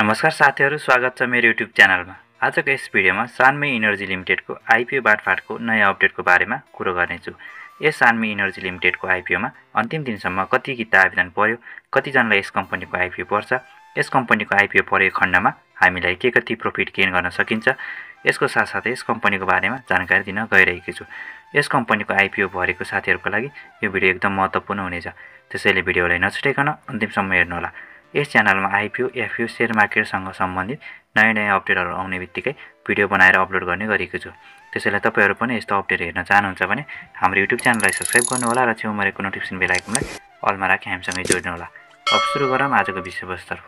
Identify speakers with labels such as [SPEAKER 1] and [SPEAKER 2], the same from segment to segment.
[SPEAKER 1] नमस्कार साथीहरु, स्वागत छ मेरो युट्युब च्यानलमा। आजको यस भिडियोमा सानमी इनर्जी लिमिटेडको आईपीओ बाँडफाँडको नयाँ अपडेटको बारेमा कुरो गर्नेछु। यस सानमी इनर्जी लिमिटेडको आईपीओमा अन्तिम दिनसम्म कति किता आवेदन पर्यो, कति जनालाई यस कम्पनीको आईपीओ पर्छ, यस कम्पनीको आईपीओ परेको खण्डमा हामीलाई के कति प्रॉफिट गेन गर्न सकिन्छ, यसको साथसाथै यस कम्पनीको बारेमा जानकारी दिन गइरहेको छु। यस कम्पनीको आईपीओ भरेको साथीहरुको लागि यो भिडियो एकदम महत्त्वपूर्ण हुनेछ। त्यसैले भिडियोलाई नछुटाइकन अन्तिमसम्म हेर्नु होला। यस च्यानलमा आईपीओ, एफपीओ, शेयर मार्केटसँग सम्बन्धित नयाँ अपडेटहरु आउने बित्तिकै भिडियो बनाएर अपलोड गर्ने गरेको छु। त्यसैले तपाईहरु पनि यस्तो अपडेट हेर्न चाहनुहुन्छ भने हाम्रो युट्युब च्यानललाई सब्स्क्राइब गर्नु होला र छेउमा रहेको नोटिफिकेसन बेल आइकनलाई अलमा राखी हामीसँगै जोड्नु होला। अब सुरु गरौँ आजको विषयवस्तुतर्फ।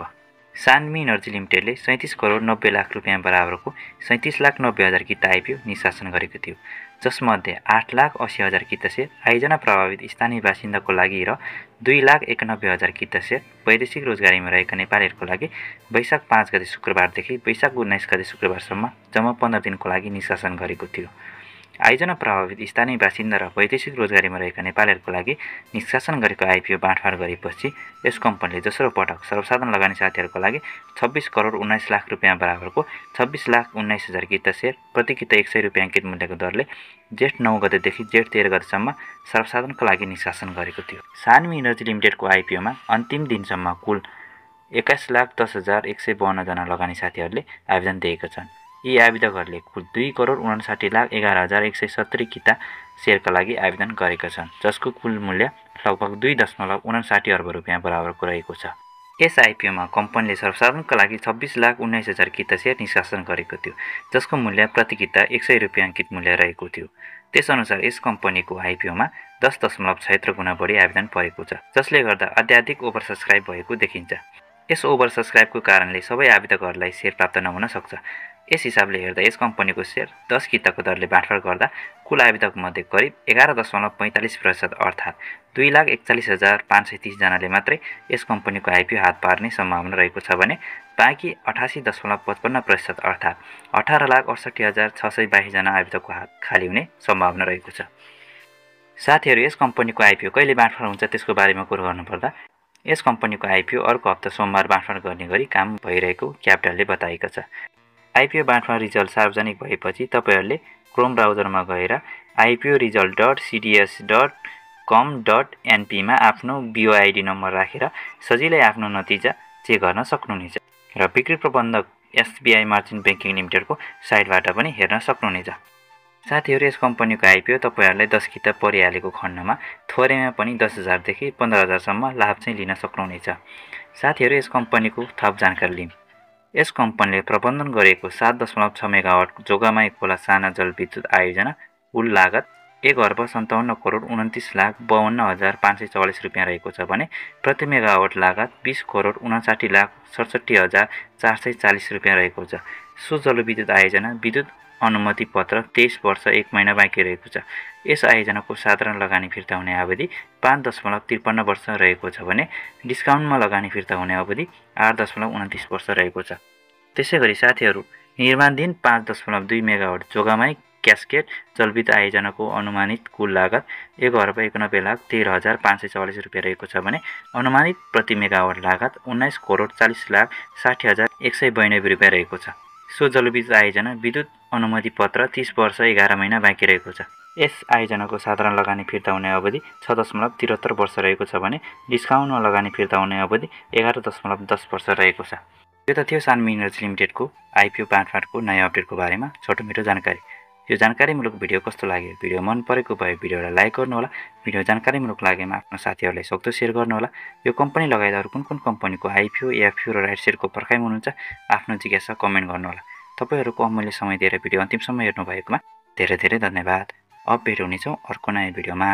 [SPEAKER 1] सानमी इनर्जी लिमिटेडले 37 करोड 90 लाख रुपैयाँ बराबरको 37,90,000 किता आईपीओ निष्कासन गरेको थियो, जसमध्ये 8,80,000 किता शेयर आयोजना प्रभावित स्थानीय बासिन्दाको लागि र 2,91,000 किता शेयर वैदेशिक रोजगारीमा रहेका नेपालीहरूको लागि वैशाख 5 गते शुक्रबारदेखि वैशाख 19 गते शुक्रबारसम्म जम्मा 15 दिनको लागि निष्कासन गरेको थियो। आयोजना प्रभावित स्थानीय बासिन्दा र वैदेशिक रोजगारीमा रहेका नेपालीहरूको लागि निष्कासन गरेको आईपीओ बाँडफाँड गरेपछि यस कम्पनीले दोस्रो पटक सर्वसाधारण लगानी साथीहरूको लागि 26 करोड 19 लाख रुपैयाँ बराबरको 26,19,000 किता शेयर प्रति किता 100 रुपैयाँ अंकित मूल्यको दरले जेठ 9 गतेदेखि जेठ 13 गतेसम्म सर्वसाधारणको लागि निष्कासन गरेको थियो। सानमी इनर्जी लिमिटेडको आईपीओमा अन्तिम दिनसम्म कुल 21,10,152 जना लगानी साथीहरूले आवेदन दिएका छन्। यी आवेदकहरूले कुल 2 करोड 59,11,170 किता शेयरका लागि आवेदन गरेका छन्, जसको कुल मूल्य लगभग 2.59 अर्ब रुपैयाँ बराबरको रहेको छ। यस आईपीओमा कम्पनीले सर्वसाधारणका लागि 26,19,000 किता शेयर निष्कासन गरेको थियो, जसको मूल्य प्रति किता 100 रुपैयाँ अंकित मूल्य रहेको थियो। त्यसअनुसार यस कम्पनीको आईपीओमा 10.76 गुणा बढी आवेदन परेको छ, जसले गर्दा अत्याधिक ओभरसब्स्क्राइब भएको देखिन्छ। यस ओभरसब्स्क्राइबको कारणले सबै आवेदकहरूलाई शेयर प्राप्त नहुन सक्छ। यस हिसाबले हेर्दा यस कम्पनीको शेयर 10 किताको दरले बाँडफाँड गर्दा कुल आवेदकमध्ये करिब 11.45% अर्थात् 2,41,530 जनाले मात्रै यस कम्पनीको आईपीओ हात पार्ने सम्भावना रहेको छ भने बाँकी 88.55% अर्थात् 18,68,622 जना आवेदकको हात खाली हुने सम्भावना रहेको छ। साथीहरु, यस कम्पनीको आईपीओ कहिले बाँडफाँड हुन्छ त्यसको बारेमा कुरा गर्नुपर्दा यस कम्पनीको आईपीओ अर्को हप्ता सोमबार बाँडफाँड गर्ने गरी काम भइरहेको क्यापिटलले बताएको छ। आईपीओ बाँडफाँड रिजल्ट सार्वजनिक भएपछि तपाईहरुले क्रोम ब्राउजरमा गएर ipo-result.com.np मा आफ्नो बीओआईडी नम्बर राखेर सजिलै आफ्नो नतिजा चेक गर्न सक्नुहुनेछ र बिक्री प्रबन्धक एसबीआई मर्चेन्ट बैंकिङ लिमिटेडको साइटबाट पनि हेर्न सक्नुहुनेछ। साथीहरु, यस कम्पनीको आईपीओ तपाईहरुलाई 10 किता परिहालेको खण्डमा थोरैमा पनि 10,000 देखि 15,000 सम्म लाभ चाहिँ लिन सक्नुहुनेछ। साथीहरु, यस कम्पनीको थप जानकारी लिऊँ। यस कम्पनीले प्रबन्धन गरेको 7.6 मेगावाट जोगामाई खोला साना जलविद्युत आयोजना कुल लागत 1,57 करोड 29,52,544 रुपैयाँ रहेको छ भने प्रति मेगावाट लागत 20 करोड 59,67,440 रुपैयाँ रहेको छ। सो जलविद्युत आयोजना विद्युत अनुमति पत्र 23 वर्ष 1 महिना बाँकी रहेको छ। यस आयोजनाको साधारण लगानी फिर्ता हुने अवधि 5.53 वर्ष रहेको छ भने डिस्काउन्टमा लगानी फिर्ता हुने अवधि 8.29 वर्ष रहेको छ। त्यसैगरी साथीहरु, निर्माणाधीन 5.2 मेगावाट जोगामाई क्यास्केड जलविद्युत आयोजनाको अनुमानित कुल लागत 1,91,13,544 रुपैयाँ रहेको छ भने अनुमानित प्रति मेगावाट लागत 19 करोड 40,60,192 रुपैयाँ रहेको छ। सो जलविद्युत आयोजना विद्युत अनुमति पत्र 30 वर्ष 11 महिना बाँकी रहेको छ। यस आयोजनाको साधारण लगानी फिर्ता हुने अवधि 6.73 वर्ष रहेको छ भने डिस्काउन्टमा लगानी फिर्ता हुने अवधि 11.10 वर्ष रहेको छ। यो त थियो सानमी इनर्जी लिमिटेडको आईपीओ बाँडफाँडको नयाँ अपडेटको बारेमा छोटो मिठो जानकारी। यो जानकारीमूलक भिडियो कस्तो लाग्यो? भिडियो मन परेको भए भिडियोलाई लाइक गर्नु होला। भिडियो जानकारीमूलक लागेमा आफ्नो साथीहरुलाई सक्दो शेयर गर्नु होला। यो कम्पनी लगायत अरु कुन कम्पनीको आईपीओ, एफपीओ र राइट शेयरको पर्खाइमा हुनुहुन्छ आफ्नो जिज्ञासा कमेन्ट गर्नु होला। तपाईहरुको अमूल्य समय दिएर भिडियो अन्तिमसम्म हेर्नु भएकोमा धेरै धेरै धन्यवाद। अब भेट हुनेछौं अर्को नयाँ भिडियोमा।